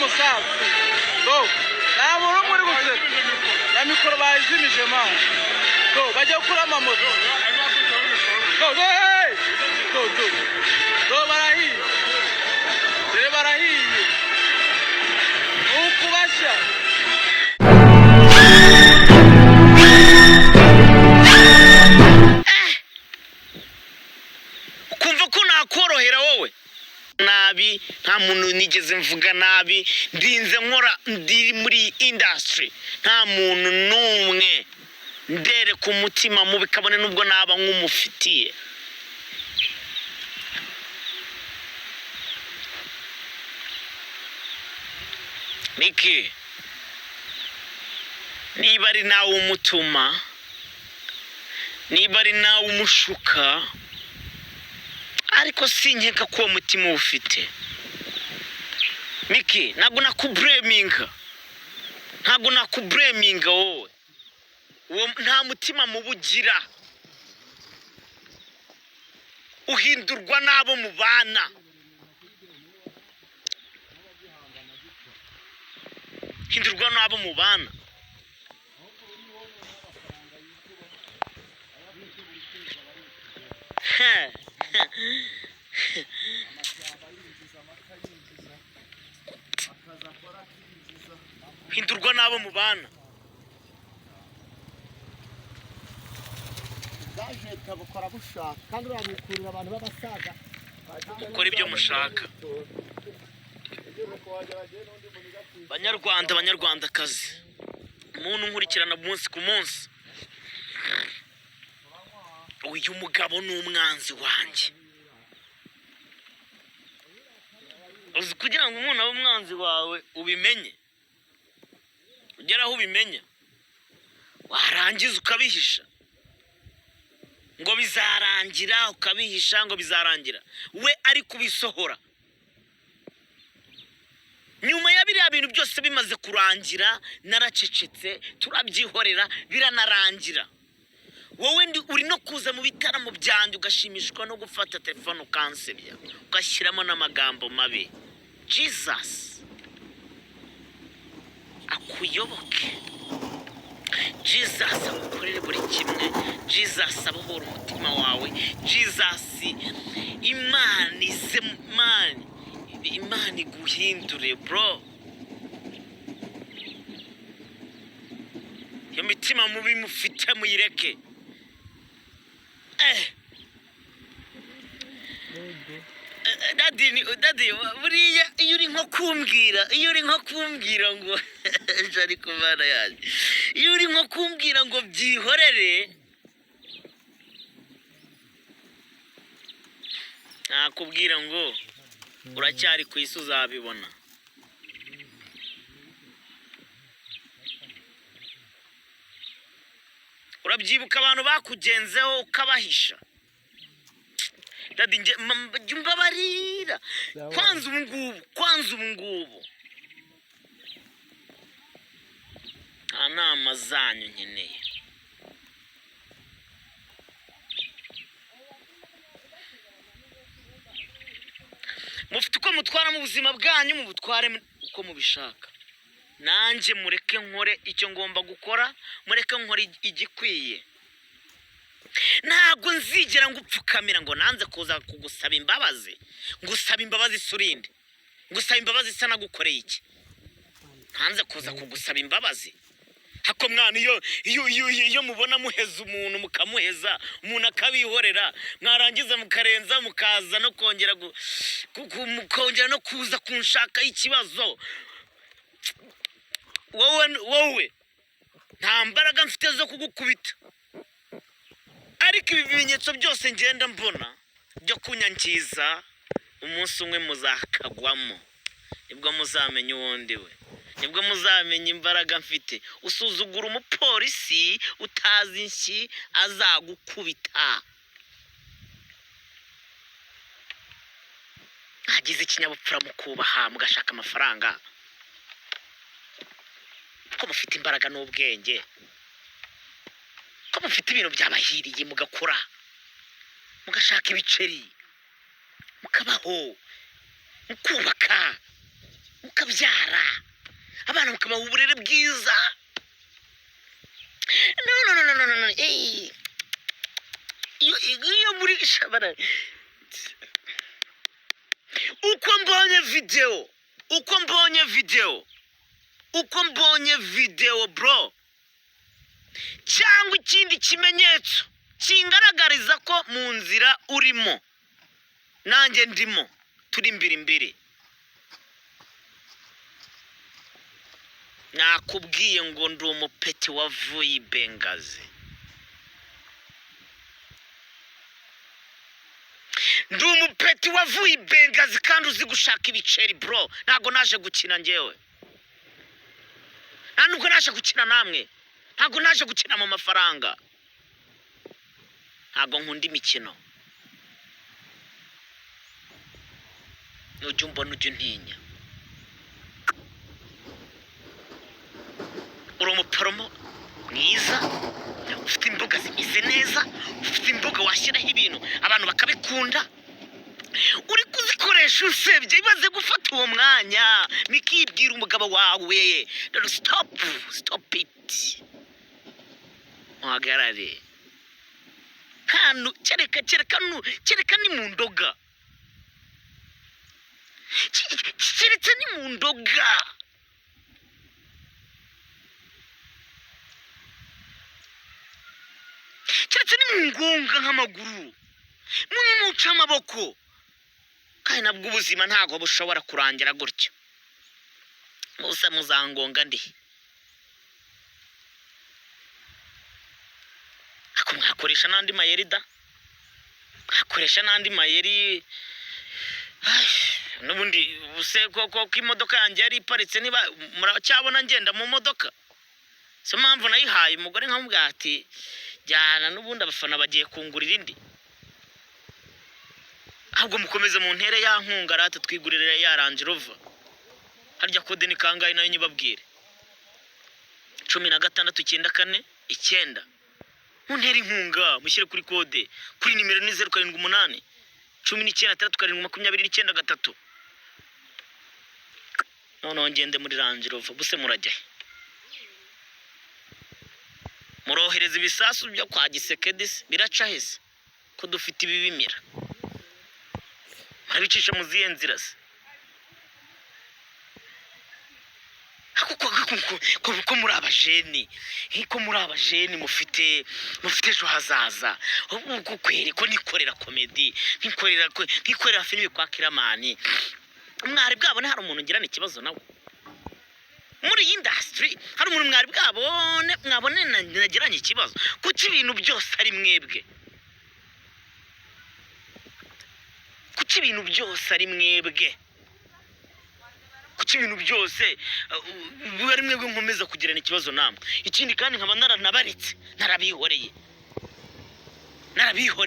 Umusaza do, nta muntu umwe uri guseka, na mikoro bayizimije, man. Do, bagiye gukura amamoto. Do, do, hey! Do, do, do, barahiye! Dore barahiye, ni ukubashya. Ukumva ko nakorohera wowe nabi? Nta muntu nigeze mvuga nabi. Ndinze nkora, ndi muri industry, nta muntu n'umwe ndereka umutima mubi, kabone n'ubwo naba nk'umufitiye. Miki, niba ari nawe umutuma, niba ari nawe umushuka, ariko sinkeka ko uwo mutima uwufite. Miki, ntabwo nakublaminga, ntabwo nakublaminga wowe. Uwo nta mutima mubi ugira, uhindurwa n'abo mubana, hindurwa n'abo mubana. Hindurwa n'abo mubana. Bwajeta bukora bushaka kandi urabikurira abantu b'abasaza. Mukora ibyo mushaka. Banyarwanda, banyarwandakazi, umuntu nkurikirana umunsi ku munsi, uyu mugabo ni umwanzi wanjye. Uzi kugira ngo umuntu abe umwanzi wawe, ubimenye, ugere aho ubimenya, warangiza ukabihisha ngo bizarangira, ukabihisha ngo bizarangira, we ari kubisohora. Nyuma ya biriya bintu byose bimaze kurangira, naracecetse, turabyihorera, biranarangira. Wowe uri no kuza mu bitaramo byanjye, ugashimishwa no gufata telefone ukansebya, ugashyiramo n'amagambo mabi. Jesus akuyoboke, Jesus agukorere buri kimwe, Jesus abohora umutima wawe, Jesus, Imana ize, Imana, Imana iguhindure, bro. Iyo mitima mubi mufite muyireke. Daddy, daddy, buriya iyo uri nko kumbwira ngo ejo, ariko Mana yanjye, iyo uri nko kumbwira ngo byihorere, nakubwira ngo uracyari ku isi, uzabibona. Urabyibuka abantu bakugenzeho ukabahisha? Daddy, jya umbabarira. Kwanza ubu ngubu, kwanza ubu ngubu nta nama zanyu nkeneye. Mufite uko mutwaramo ubuzima bwanyu, mubutware uko mubishaka. Nanjye mureke nkore icyo ngomba gukora, mureke nkore igikwiye. Ntabwo nzigera ngupfukamira ngo nanze kuza kugusaba imbabazi. Ngusaba imbabazi se urinde? Ngusaba imbabazi se nagukoreye iki? Ntanze kuza kugusaba imbabazi. Hako mwana, iyo mubona muheza umuntu, mukamuheza umuntu akabihorera, mwarangiza mukarenza, mukaza no kongera mukongera no kuza kunshakaho ikibazo. Wowe, wowe nta mbaraga mfite zo kugukubita, ariko ibi bimenyetso byose ngenda mbona byo kunyangiza, umunsi umwe muzakagwamo, nibwo muzamenya uwo ndi we, nibwo muzamenya imbaraga mfite. Usuzugura umupolisi utazi inshyi azagukubita. Mwagize ikinyabupfura, mukubaha, mugashaka amafaranga, ko mufite imbaraga n'ubwenge, ko mufite ibintu byabahiriye, mugakora, mugashaka ibiceri, mukabaho, mukubaka, mukaba. Mukabyara abana, mukabaha uburere bwiza. No, no, no, no, no, no, no. Eh. Iyo muri shabara, uko mbonye video, uko mbonye video, uko mbonye video, bro, cyangwa ikindi kimenyetso kingaragariza ko mu nzira urimo nanjye ndimo, turi imbere imbere, nakubwiye ngo ndi umupeti wavuye i Bengazi, ndi umupeti wavuye i Bengazi kandi uzi gushaka ibiceri, bro. Ntabwo naje gukina njyewe, nta nubwo naje gukina namwe, ntabwo naje gukina mu mafaranga, ntabwo nkunda imikino. Nujya umbona ujya untinya. Uri umuporomo mwiza, ufite imbuga zimeze neza, ufite imbuga washyiraho ibintu abantu bakabikunda, uri kuzikoresha usebye. Ibaze gufata uwo mwanya mikibwira umugabo wawe. Rero stop, stop it, muhagarare hano. Kereka kereka ni mu ndoga, keretse ni mu ndoga. Keretse ni mu ngonga nk'amaguru, muca amaboko. Kandi nabwo ubuzima ntabwo bushobora kurangira gutyo. Musa muzangonga ndi ako, mwakoresha n'andi mayeri da, mwakoresha n'andi mayeri. Ay, n'ubundi ubuse ko imodoka yanjye yari iparitse, niba muracyabona ngenda mu modoka, si mpamvu nayihaye umugore nkamubwira ati jyana, n'ubundi abafana bagiye kungurira indi. Ahubwo mukomeze mu ntere ya nkunga rata, twigurire ya Range Rover. Harya kode ni kangahe? Nayo nyibabwire: 16 94 9. Muntere inkunga, mushyire kuri kode, kuri nimero ni 0781967293. Noneho ngende muri Range Rover. Buse murajya he? Murohereza ibisasu byo kwa Gisekedi se? Biraca hese ko dufite ibibimira? Murabicisha mu zihe nzira se? Ko muri abajeni, ko muri abajeni, mufite ejo hazaza. Ubu kweri ko nikorera comedy, nkikorera filime kwa Kiramani, mwari bwabone hari umuntu ngirana ikibazo nawe muri iyi industry? Hari umuntu mwari bwabone mwabone nagiranye ikibazo? Kuki ibintu byose ari mwebwe? Kuki ibintu byose ari mwebwe? Kuki ibintu byose ari mwebwe nkomeza kugirana ikibazo namwe? Ikindi kandi nkaba naranabaretse, narabihoreye, narabihoreye.